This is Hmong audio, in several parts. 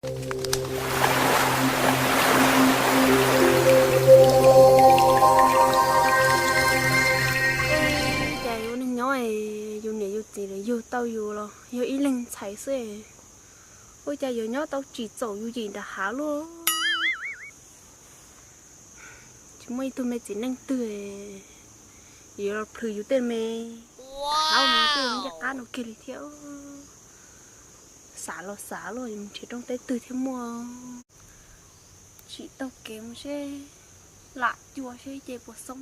Cas yus neeg nyob es yus niam yus txiv lawv yug tau yus los yog ib leeg ntxhais xwb, ua cas yuav nyob tau tsis txaus yus yim nram hav luaj. Tsis muaj ib tug me txiv neej twg yuav los plhws yus tej me hav no tej ncaj qab no kiag li thiab. Xav los xav los yus nrhiav rooj teb twg thiaj muaj. Tsim taug kev mus seb, lam cua seb ces puas xoob.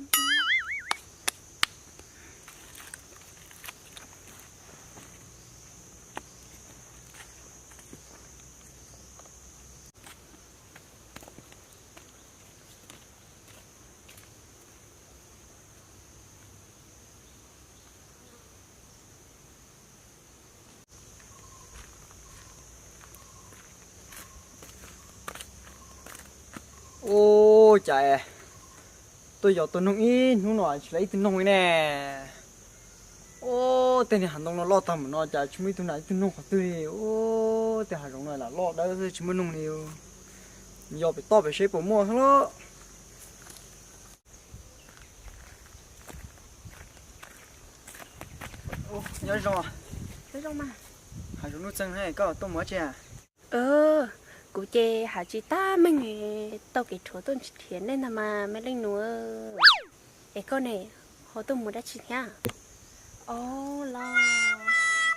Ua cas tuaj yos tua noog ib hnub no tsis tau ib tug noog li ne? Ua tej niag hav ntoo no loj tag mus no cas tsis muaj ib tug nas ib tug noog qhov twg li. Ua tej hav zoov no lam loj dawb xwb tsis muaj noog li. Yos pem toj pem seb puas muaj xwb lauj. Nyob zoo. Hav zoov nuj txeeg, koj tuaj mus dab tsi? Kuv ces hav tsis tag meeg, tau kev rhuav tuaj nrhiav nej ntag mas me leej nus. Es koj ne, ho tuaj mus dab tsi thiab? Os los,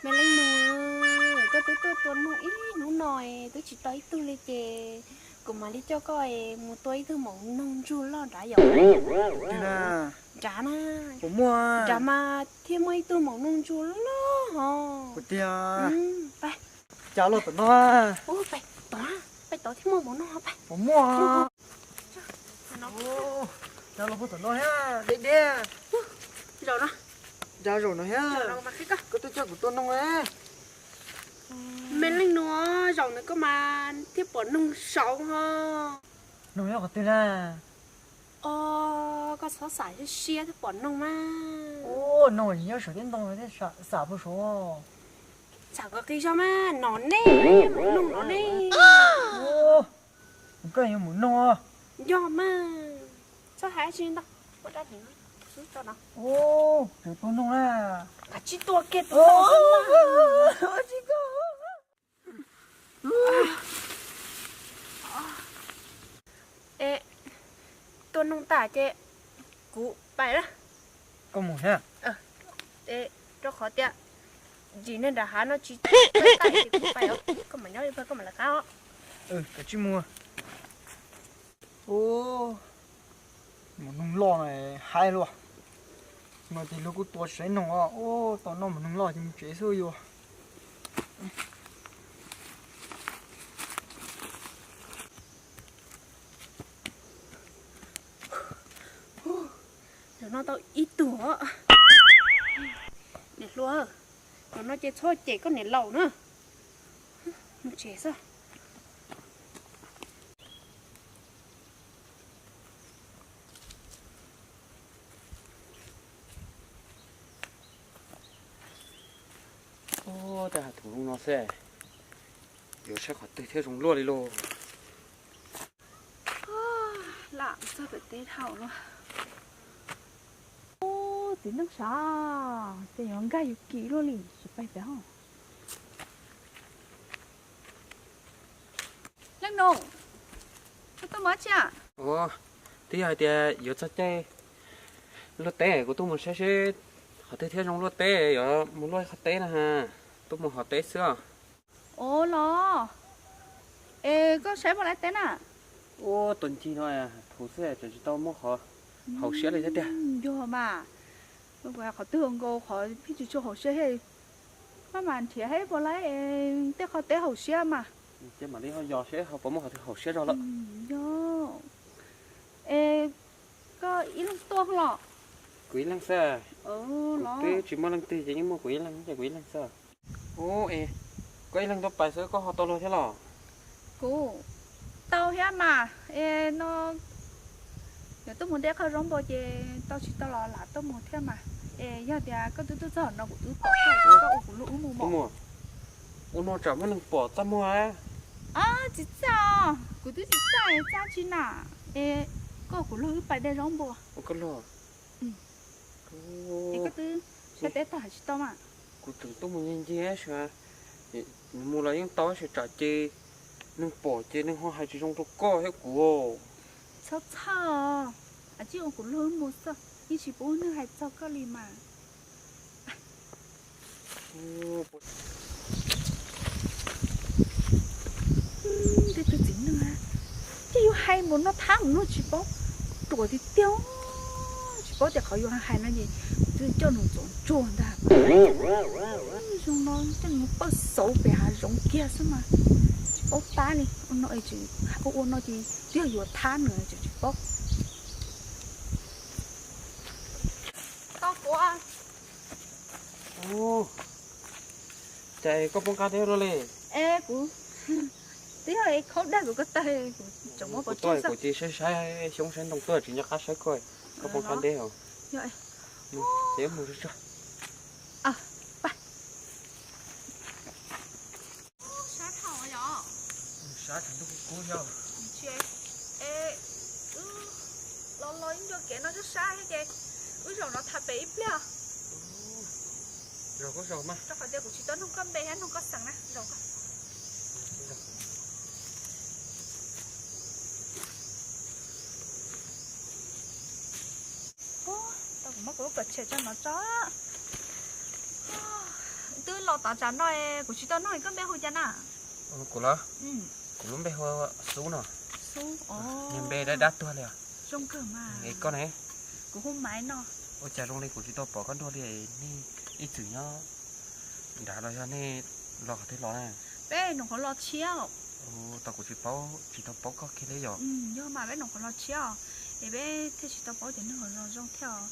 me leej nus, koj twb tuaj tua noog ib hnub no twb tsis tau ib tug li ces kuv mam li coj koj mus tua ib tug maum noog ntsuag loj nrad yom. Nrad na, nrad mas thiaj muaj ib tug maum noog ntsuag loj hos. Cas loj tom no? Pais tod thiaj muaj maum noog. Puas muaj? Cas loj puag tom no thiab, deb deb. Zaum no, zaum no thiab. Koj twb coj kuv tua noog. Me leej nus, zaum no koj mas thiaj pom noog saud ho. Noog nyob qhov twg na? Os, koj txhob xav siab thiaj pom noog mas. Noog nyob saum teb ntoo thiab, xav puas saud? Xav kom qis zog mas, no ne, noog no ne. Koj yuav mus noog? Yog mas, txhob hais tsis ntau, ua dab tsi no. Tus noog na, tsis tua kiag tus noog. Es tua noog tas ces kuv pais lawm. Koj mus thiab? Rau qhov tias yim neeg nram hav no tsis tau tas ces kuv pais os, koj mam nyob li pag koj mam lawv qab os. Kav tsij mus. Ub, maum noog loj no haib luaj. No ces luag kuj tua tsis tau noog os. Ub, tau noj maum noog loj ces mus tsev xwb yuav. Zaum no tau ib tug. Niam hluas, zaum no ces txhob cem koj niam laus na. Mus tsev xwb. Ub, tej hav thuv zoo no xwb, yuav saib qhov twg thiaj zoo luaj li lauj. Lam txog pem teb dhau no. Ub, txiv neej sav, ces yuav nkag yus kiv luaj li, sim pais pem hauv. Leej nus, koj tuaj mus dab tsi? Ub, twb yog hais tias yuav txog caij luaj teb, kuv tuaj mus saib seb qhov twg thiaj zoo luaj teb, yuav mus luaj qhov teb na ha. Tuaj mus hov teb xwb os. Ub los, es koj saib puas laib teb na? Ub, tuaj ncig no thuv xwb, tseem tsis tau muaj qhov haum siab li thiab tiag. Yog mas, qhov twg nkaus qhov pheej tsis tshua haum siab thiab. Koj mam nrhiav saib puas laib tej qhov teb haum siab mas. Ces mam li ho yos seb ho puas muaj qhov twg haum siab zog lawm. Yog. Es koj ib leeg tuaj los? Kuv ib leeg xwb. Kuv twb tsis muaj leej twg ces yeej muaj kuv ib leeg ces kuv ib leeg xwb. Ub, es koj ib leeg tuaj pais xwb koj ho tau luag thiab los? Kuv tau thiab mas, es no yuav tuaj mus de qhov zoo npaum ces tau tsis tau los lam tuaj mus thiab mas. Es yog tias koj twb tuaj txog no kuv twb pom koj, koj ua kuv lub ub mus mos. Ua no tsam muaj neeg pom txaj muag. Tsis txaj os, kuv twb tsis txaj, txaj tsi na. Es koj kuv luag wb pais de zaub npua. Koj luag? Es koj twb sab teb tag hais tsis tau mas. Kuv tseem tuaj mus ncig ncig, mus los yeej tau, tsam ces neeg pom ces neeg ho hais tsis zoo rau koj thiab kuv. Txhob txhawj, tsis ua kuv luag wb mus xwb, yeej tsis pub neeg hais txog koj li mas. Tej tug txiv neej ces yuav hais mus noj thab mus noj tsis paub, ruam tiag tiag. Tsis paub tias qhov yuav hais no ces twb coj nws txaus ntsuag ntag. Zoo no coj nws pawj xauv pem hav zoov kiag xwb mas tsis paub tab li. Ua no es ua no ces twb yog yuav thab nws tseem tsis paub. Tau kuv. Cas koj poob qab deb luaj li? Es kuv twb yog es khaub dag kuv ko taw, kuv tseem muab pov tseg xwb. Kuv ces saib saib xyoob saib ntoo tuaj tsis nco qab saib koj, koj poob qab deb os. Ces mus tso. Sab dhau yom. Sab tsaus ntuj kub kub yog. Wb los los ib ncua kev no sab sab thiab ces wb zaum no tham pem ib pliag. Zaum koj zaum mas. Rau qhov tias kuv tsis tau nug koj npe thiab nug koj xeem na, zaum koj. Tau kuv muab kuv lub kom tshem tso no tso. Twb los tav tsam no kuv tsis tau nug koj npe hu cas na. Kuv los? Kuv lub npe hu Xub no. Xub, niag npe dab dab tuag li os. Zoo kawg mas. Es koj ne? Kuv hu Maiv no. Ua cas zoo li kuv tsis tau pom koj dua li, nej ib txwm nyob nrad los yog nej los qhov twg los na? Peb nram qhov los tshiab. Tau kuv tsis paub, tsis tau paub koj kiag li yom. Yog mas peb nram qhov los tshiab os, es peb thiaj tsis tau paub cov neeg uas zoo zoo thiab os.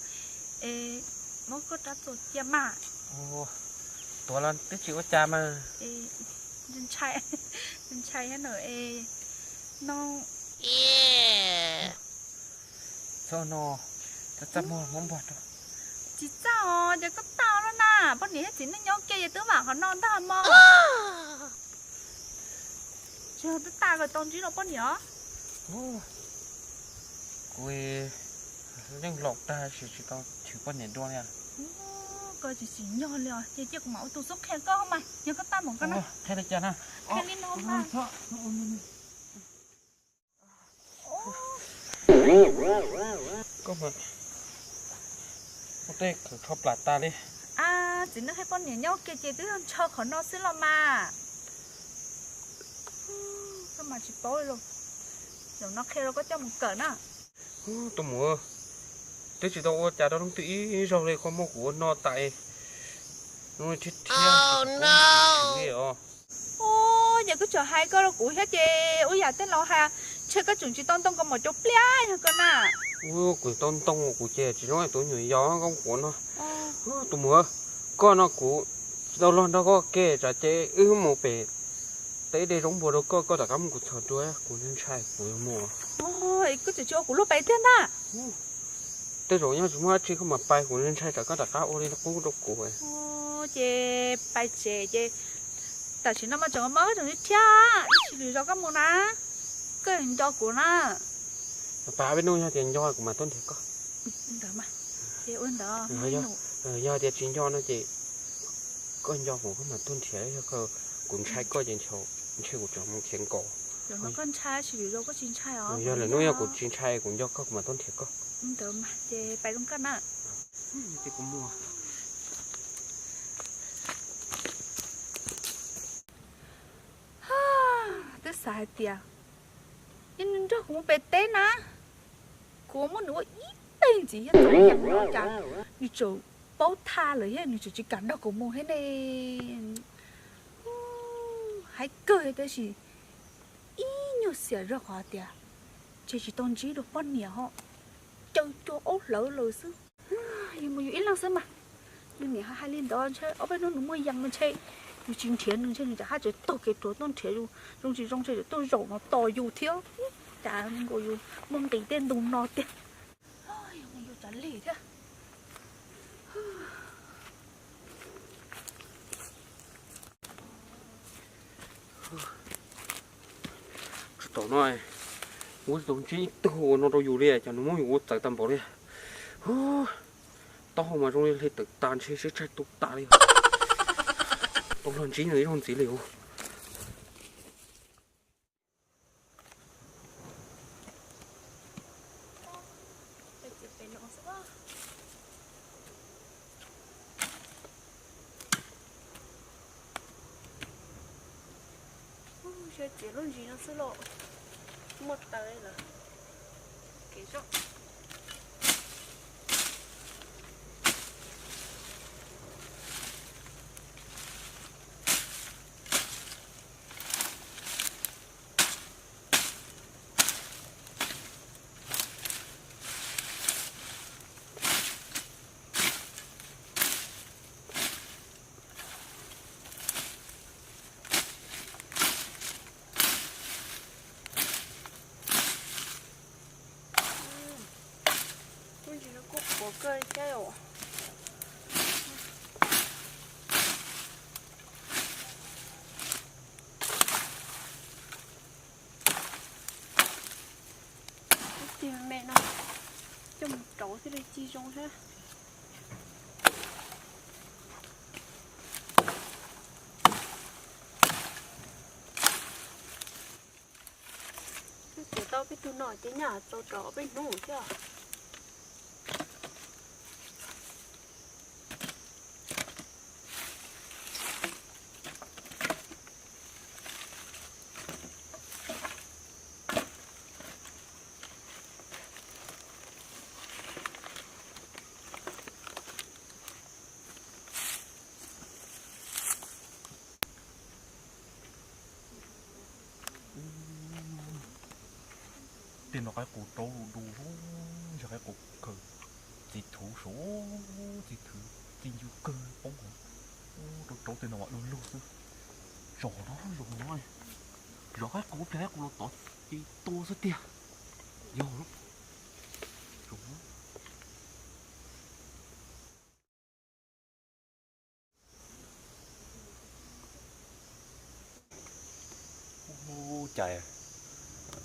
Es muab koj rab txuas cia mas. Tuav los twb tsis ua cas mas. Ntshai, ntshai thiab na es no. Txhob no, txaj muag muab npog rau. Tsis txaj os, ces koj tag lawm na, poj niam thiab txiv neej nyob ua ke ces twb vam qhov no ntag mog. Tsis yog twb tag kawg tau ntsib los poj niam os. Kuv yeej laus tag sis tsis tau chwv poj niam dua li. Koj tsis tsim nyog li os, ces cia kuv mam ua tus xub qhia koj mas, yog koj tag mus koj na. Qhia li cas na? Qhia li no mas. Koj mas muaj tej khawv tsho plam tas li. Txiv neej thiab poj niam nyob ua ke ces twb yog ntshaw qhov no xwb los mas. Koj mas tsis paub li los. Zaum no qhia rau koj coj mus kawm na. Tus muam, twb tsis tau ua cas rau leej twg ib zaug li, koj muab kuv ua no tas. Thiab thiab os. Ua, ces koj tseem hais koj rau kuv thiab ces ua yam tej laus hais, ntshe koj tseem tsis tau ntoo kaus mom cov pliaj yog koj na. Ua, kuv tau ntoo kuv ces tsis zoo tuav nyuam yos koj quav no. Tus muam, koj no kuv tsis tau los nrog koj ke tsam ces wb mus pem teb de zaub npua rau koj, koj rov qab muab kuv txhom dua, kuv ntshai kuv yuav mus. Koj tseem tsis ua kuv luag pais tiag ntag. Tej zaum nyob tsis muaj dab tsi koj mam pais, kuv ntshai tsam koj rov qab ua li qub rau kuv. Ces pais tsev ces tam sim no mas tseem mob tseem thiab, ib sim lwm zaus koj mus na, koj nco kuv na. Pab peb hnub yog tias nco kuv mam tuaj nrhiav koj. Ntawd mas, ces ua ntawd. Yog tias tsis nco no ces koj nco kuv koj mam tuaj nrhiav, yog kuv ntshai koj ces ntshe kuv tseem mus khiav nkaus. Zaum no koj ntshai, ib sim lwm zaus koj tsis ntshai os. Yog lwm hnub yog kuv tsis ntshai kuv nco koj kuv mam tuaj nrhiav koj. Ntawd mas ces pais zoo koj na. Ces kuv mus. Twb xav hais tias nws nrog kuv mus pem teb na, kuv muab nws ua ib teg ntxiv thiab txaus yees no cas nws tseem paub tha lawm thiab nws tseem tsis kam nrog kuv mus thiab ne. Haib kawg tab sis ib nyuag xiam zog qhov tias ntshe tsis tau ntsib dua poj niam ho, caw cua aub hlawv lawm xwb. Yus mus yus ib leeg xwb mas, nws niam hais li ntawd ntshe ob peb hnub nws muaj yees mas ntshe yus tsis nrhiav nws ntshe nws rov qab tseem taug kev rhuav tuaj nrhiav yus, zoo tsis zoo ntshe tseem tuaj zaum no tos yus thiab. Cas nkaus yus muaj nqis tej ntu no tiag. Yus mus yus tsav lig thiab. Tam no kuv tsis tau ntsib ib tug ua no rau yus li, cas nws muab yus ua txawv tag npaum li. Taub hau mas zoo li hle tawm tas ntshe siab tshaib tuag tas li. Tau los ntsib nws ib zaug ntxiv li os. Txiav lub ntsis no xwb los muaj taws lawm. Kev zoj. Lub ntsis no kuj qhuav kawg thiab os. Ib tug me no coj mus rauv thiaj li tsis zoo thiab. Twb txiav tau peb tug no ces nyaj txaus rau peb hnub thiab. Tej no qaib qus rauv du du, yog qaib qus khaws txiv thuv sav, txiv thuv txiv ncw kawg poob hauv. Rauv rauv tej no mas du lug xwb. Zos no, zos no, zov qaib qus pliag qaib qus los tod ces tua xwb tiag. Yog lawm. Ua cas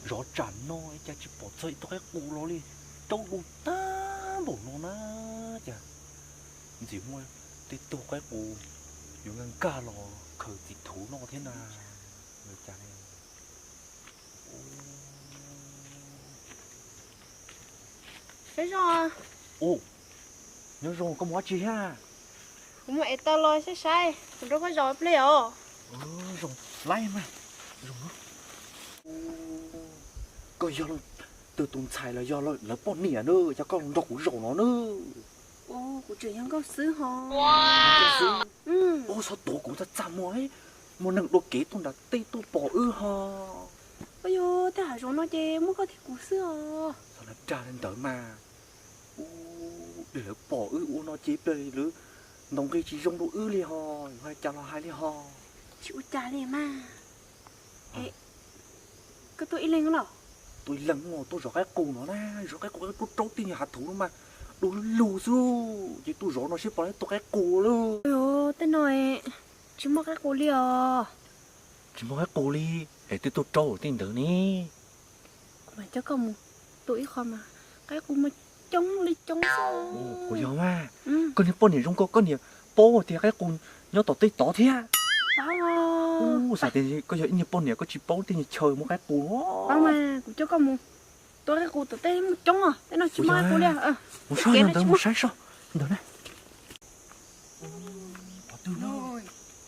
zov tsam no cas tsis pom txog ib tug qaib qus los li, rauv du tag npaum no na. Cas ntxim muaj tej tug qaib qus yuav nkag nkag los khaws txiv thuv no thiab na. Cas ne? Saib zoo. Ua, nyob zoo, koj mus dab tsi thiab? Kuv mus ev taws los saib saib, kuv nrog koj zov ib pliag os. Zoo lawm mas, zoo. Koj yog tus ntxhais los yog lawv poj niam na, cas koj nrog kuv zaum no na? Kuv tseem yog nkauj xwb ho. Ua, txhob tuav kuv, txaj txaj muag, muaj neeg dua kev tuaj nram tej tuaj pom wb ho. Ua, yog tej hav zoov no ces muaj koj thiab kuv xwb os. Txhob dag li ntawd mas. Ua, lawv pom wb ua no ces ib pliag lawv ntaus nqi tsis zoo rau wb li ho, yuav hais cas los hais li ho. Tsis ua cas li mas. Koj tuaj ib leeg los? Tuaj ib leeg, tuaj zov qaib qus no na, zov qaib qus, qaib qus rauv tej nyuag hav thuv no mas du lug lug xwb, ces tuaj zov no seb puas tau qaib qus lawm. Tej no tsis muaj qaib qus li os. Tsis muaj qaib qus li, es twb tuaj rauv tej ntawd ne. Kuv mam coj koj mus tua ib qho mas qaib qus mas coob li coob xwb. Kuv yog mas, koj niag poj niam zoo nkauj, koj niam paub tias qaib qus nyob tom tej tod thiab. Xav tias koj yog ib niag poj niam koj tsis paub tej nyuag chaw muaj qaib qus. Kuv coj koj mus tua qaib qus tom tej muaj coob os, tej no tsis muaj qaib qus li. Mus saib ntawd, mus saib soj ntawd na.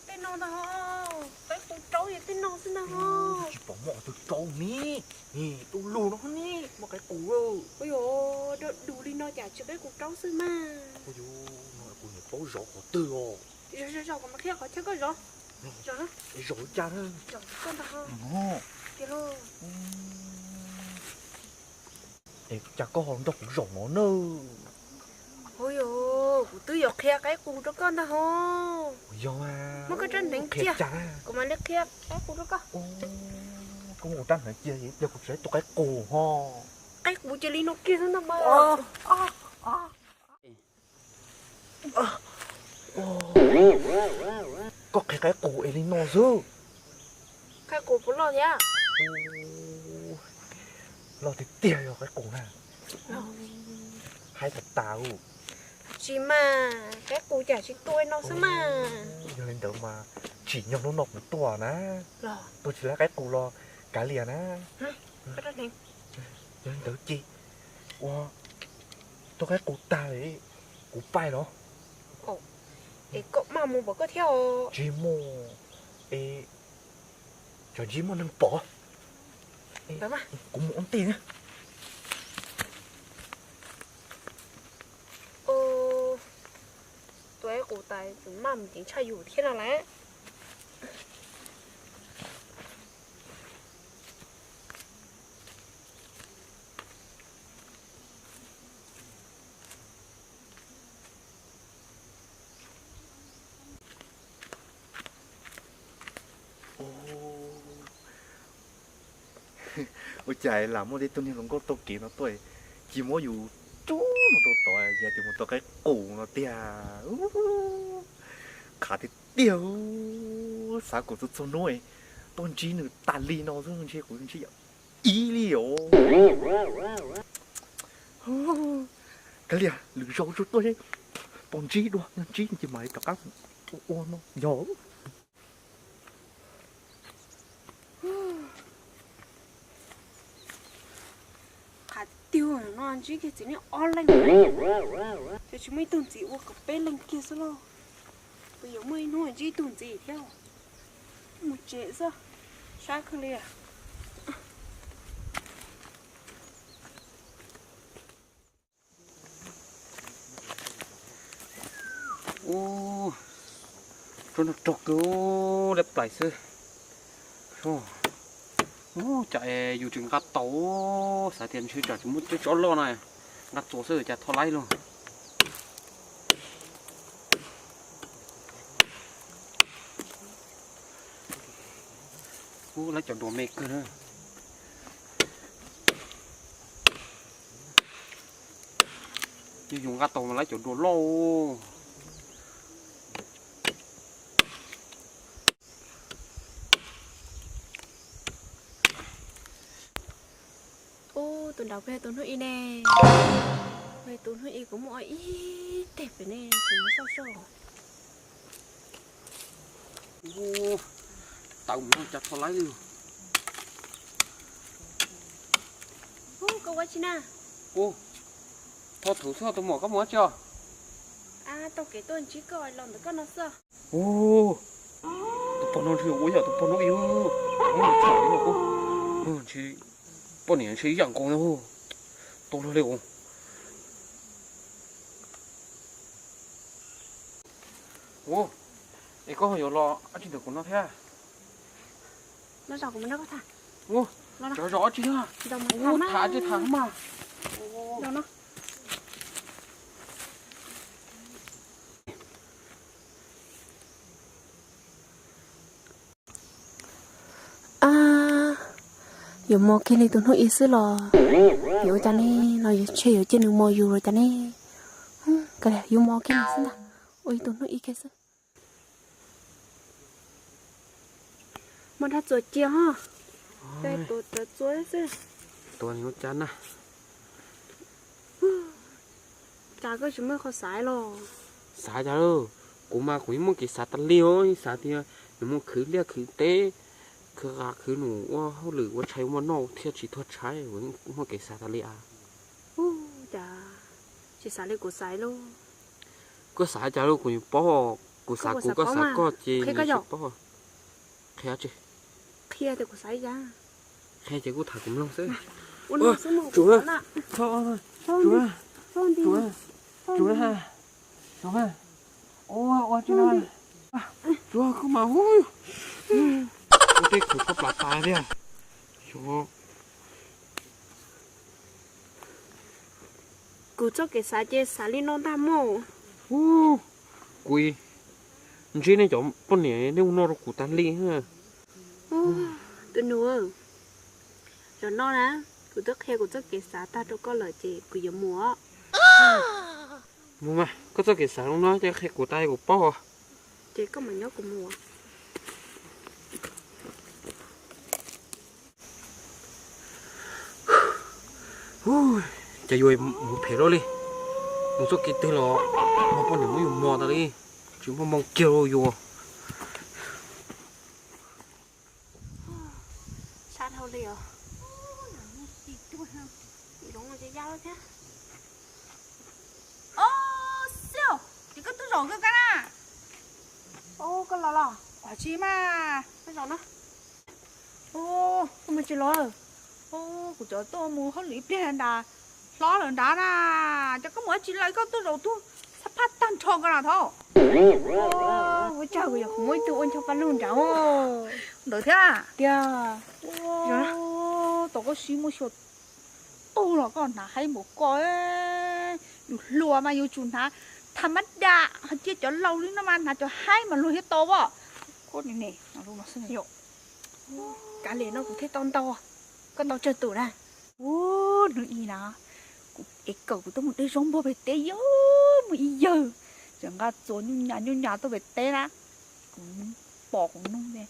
Tej no ntag, qaib qus rauv yog tej no xwb ntag. Tsis pom muaj qhov twg rauv ne, du lug no ne muaj qaib qus. Ua, yog rauv du lug li no cas tsis qaib qus rauv xwb mas. Ua, yog no kuv niam paub zov qhov twg os. Zov, zov, zov, kuv mam qhia qhov chaw koj zov. Zov, zov cas na. Zov koj ntag. Tiag lauj. Es cas koj ho nrog kuv zaum no na? Ua, yog kuv twb yuav qhia qaib qus rau koj ntag ho. Yog mas, muab koj rab hneev cia, kuv mam li qhia qaib qus rau koj. Koj muab kuv rab hneev cia, ib pliag kuv tsis tua qaib qus ho. Qaib qus cia li no kiag xwb ntag mas. Koj qhia qaib qus es li no xwb. Qaib qus puas loj thiab? Loj tiag tiag yog qaib qus na. Haib tas tas u. Tsis mas, qaib qus cas tsis tua no xwb mas. Yog li ntawd mas tsim nyog hnub no kuv tuaj na. Tuaj tsis laib qaib qus los kav liam na. Yog li ntawd ces ua, tua qaib qus tag li, kuv pais los. Es koj maj mus pom koj thiab os. Ntsib muaj, es, tsam ntsib muaj neeg pom. Kuv mus ua ntej na. Tua qaib qus tas tseem maj mus ceev tshaj yus thiab no las. Ua cas lam muaj tej tug niag hluas nkauj taug kev no tuaj, cia muab yus rub no rau tod, yog tias mus tua qaib qus no tiag. Qhav tiag tiag, xav kom txhua txhua hnub tuaj ntsib nws tas li no xwb, ntshe kuv ntsib yam ib li os. Kav liam, lwm zaus tsuas tuaj seb puas ntsib dua, yog ntsib ces mam li rov qab ua no yog. Qhav tiag no ntsib kiag txiv neej ob leeg, ces tsis muaj ib tug ntxiv ua kom peb leeg kiag xwb lauj. Puas yuav muaj ib hnub ntsib ib tug ntxiv thiab? Mus tsev xwb, sab kawg li. Ub, tsuab no rog kawg, lab plais xwb. Ub, cas yus tsis nqa tau, xav tias ntshe tsam tsis muaj teb tsob loj na, nqa txuas xwb cas tho laib lauj. Ub, lab cov duas me kawg na. Yus yus nqa tau mas lab cov duas loj. Ub, tus nraud puas yog tus hnub ib ne? Puas yog tus hnub ib? Kuv muaj ib teg pem ne, kuv mus xauj soj. Tawv mus no cas tho laib li. Ub, koj ua tsi na? Ub, tho thauv xwb, tus muam koj mus ua tsi os? Taug kev tuaj ntsib koj los ntawm koj no xwb. Ub, tus pog no ntshe ua yam tus pog no ib, ub, ntshe poj niam ntshe ib yam nkaus na. Tau luag li os. Ub, es koj ho yuav los dab tsi ntawm kuv no thiab? Ub, zov zov dab tsi thiab? Ub, tham dab tsi tham mas. Ab, yuav mos kiag li tus hnub ib xwb los? Yuav ua cas ne? No yuav tshe yuav cia nws mos yus los cas ne? Kav liam, yuav mos kiag nws xwb ntag, ua ib tus hnub ib kiag xwb. Muab rab txuas cia ho. Tua txuas xwb. Tua li ua cas na? Cas koj tsis muaj qhov xaiv los? Xav cas lauj, kuv mas kuv yeej muaj kev xav tas li os, yeej xav tias yuav mus khwv liaj khwv teb, khwv qas khwv num ua hauj lwm ua tshais ua noj thiaj tsis tuag tshaib, kuv yeej muaj kev xav tas li as. Ub, cas tsis xav li kuv xaiv lauj. Koj xav cas lauj, kuv yeej paub, kuv xav kuv, koj xav koj ces yeej tsis paub. Qhia tsi? Qhia tias kuv xav li cas? Qhia ces kuj tham kuv mloog xwb. Ua no xwb mas kuv xav na. Tsuav, tsuav, tsuav, tsuav, ua, ua tsi no. Tsuav koj mas hu, ua tej khwv koj plam tas tiag. Xyov. Kuv txoj kev xav ces xav li no ntag mog. Ub, kuv ntsib nej cov poj niam nej ua no rau kuv tas li. Tus nus, zaum no na, kuv twb qhia kuv txoj kev xav tag rau koj lawm ces kuv yuav mus. Mus mas, koj txoj kev xav zoo no ces qhia kuv tas kuv paub. Ces koj mam nyob kuv mus. Hu, cas yuav mus phem luaj li. Mus txoj kev twg los muaj poj niam muab yus mos tas li, tsis muaj moo kiag rau yus. Sab dhau li os. Zoo ya thiab. Ob, Xiab, ces koj tuaj zaum kawg kab na. Koj los los? Ua tsis mas. Koj zaum no. Koj mus tsis los? Kuv cov tuaj mus hauj lwm ib pliag nrad, hlob lawm nrad na. Ces koj mus ua tsis los koj tuaj zaum tuaj, txhab phaj tag nrho koj na thaub. Ua cas kuv yuav muaj ib tug ua ncho paj lug nrad. Ntawd thiab tiag. Tau koj sib muab xyuas tau los koj hnav haib npaum koj. Yus hluas mas yuav tsum hnav tham mab dam, ho cia cov laus li no mas hnav cov haib mas luag thiaj tau as. Koj ne, kav liam no kuv thiaj tau ntau, koj ntau tsawg tus na. Hnub ib na, kuv ev kawm kuv tuaj mus de zaub npog pem teb, yog muaj ib yawg tseem nqa txuas nyuj nyas nyuj nyas tuaj pem teb na. Kuv pom kuv nug tias,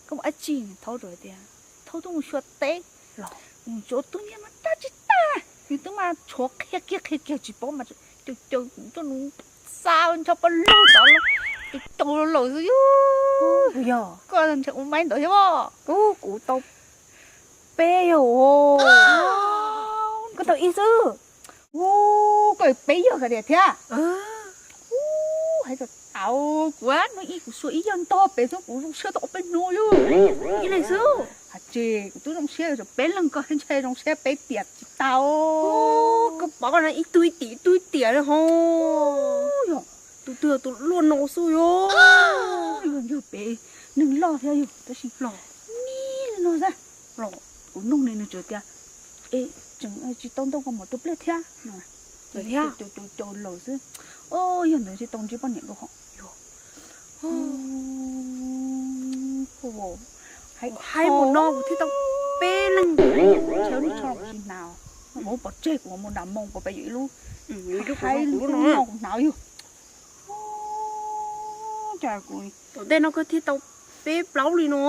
koj mus dab tsi? Thaub teb tias, thaub tuaj mus xyuas teb. Los mus tsuav tus niag mas dab tsi tag, nws twb mas tshuav qhia kiag qhia kiag tsis paub mas caum caum kuv tuaj nws xa ncho paj lug tod los, caum caum lawm xwb. Yog koj ntshe ua maib ntawd thiab. Kuv tau peb yawg. Koj tau ib xwb. Koj peb yawg ka tias thiab. Hais tau kuv hnub ib kuv xyuas ib yawg ntog pem xwb kuv zoo siab tau ob peb hnub yog. Ib leeg xwb. Hais tsis kuv twb zoo siab yog peb leeg, koj ntshe zoo siab peb tiam tsis tau. Koj pom koj no ib tug ib tiam ib tug ib tiam li ho. Yog tus twg tus luaj no xwb yog. Yog yog peb neeg loj thiab yog tab sis los nib li no xwb. Los kuv nug nws, nws tsuas tias, es tseem tsis tau ntau koj mus tus pliag thiab no. Caum caum lawm xwb. Yog ntawd tsis tau ntsib poj niam dua hom. Hais mus no kuv thiaj tau peb leeg. Ntshe lub tsho kuv tsis hnav, kuv pov tseg kuv mus nram moo pov peb yuav ib lub. Hais lub no kuv hnav yog. Cas kuv tom ntej no koj thiaj tau peb plaub li no.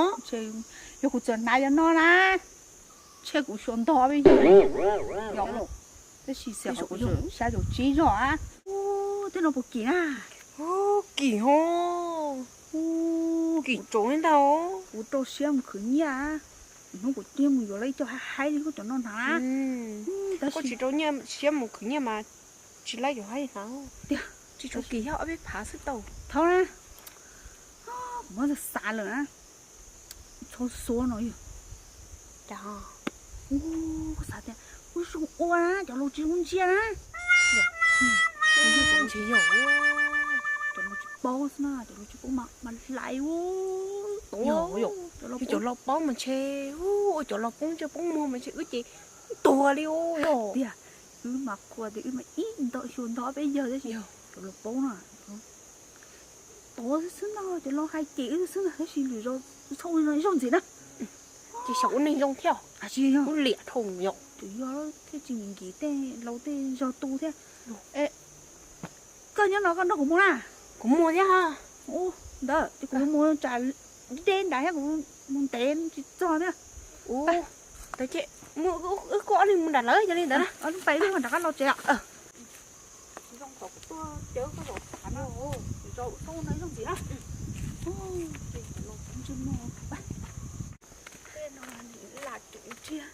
Yog kuv txawm hnav yog no na, ntshe kuv xyuas ntog peb yawg. Tab sis xyov kuv xya caum tsib zog a. Tej no puas kim na? Kim ho. Kim tsaus li ntag. Kuv rau siab mus khwv nyiaj, hnub kuv cia mus yuav lawv ib co haib haib li koj cov no hnav. Koj tsis rau siab mus khwv nyiaj mas tsis laib yuav haib hnav. Tiag, tsis tshua kim thiab, ob peb phav xwb tau. Thaub na, kuv muab xav lawm na. Txhob xuab no yog. Cas? Kuv xav tias kuv zoo ua na, cov laus tsis zoo ntsia na. Cov laus tsis paub xwb na, cov laus tsis paub mas hlais ua tod. Cov laus paub mas ntshe, ua cov laus poob ntsej poob muag mas ntshe wb ces tuag li. Tiag, wb mas qhuas tias wb mas ib ntog xyuas ntog peb yawg tab sis cov laus paub na. Tod xwb xwb no, cov laus hais cem wb xwb na, tab sis lwm zaus txhob ua li no ib zaug ntxiv na. Ces xyov ua neeg zoo thiab, ua liam dhau yom. Tsuas yog thiaj tsis nkim tej laus tej zog tu thiab. Koj nyob no koj nrog kuv mus na. Kuv mus thiab. Ntawd ces kuv mus tsam deb nrad thiab kuv mus ntev tsis txog thiab. Wb koj ob leeg mus nram lawv yog li ntawd na. Pais wb mam rov qab los tsev os. Zoo tau kuv tuaj caw koj zaum tas no, zaum txhob ua no ib zaug ntxiv na. Tej no lam cum tsiaj.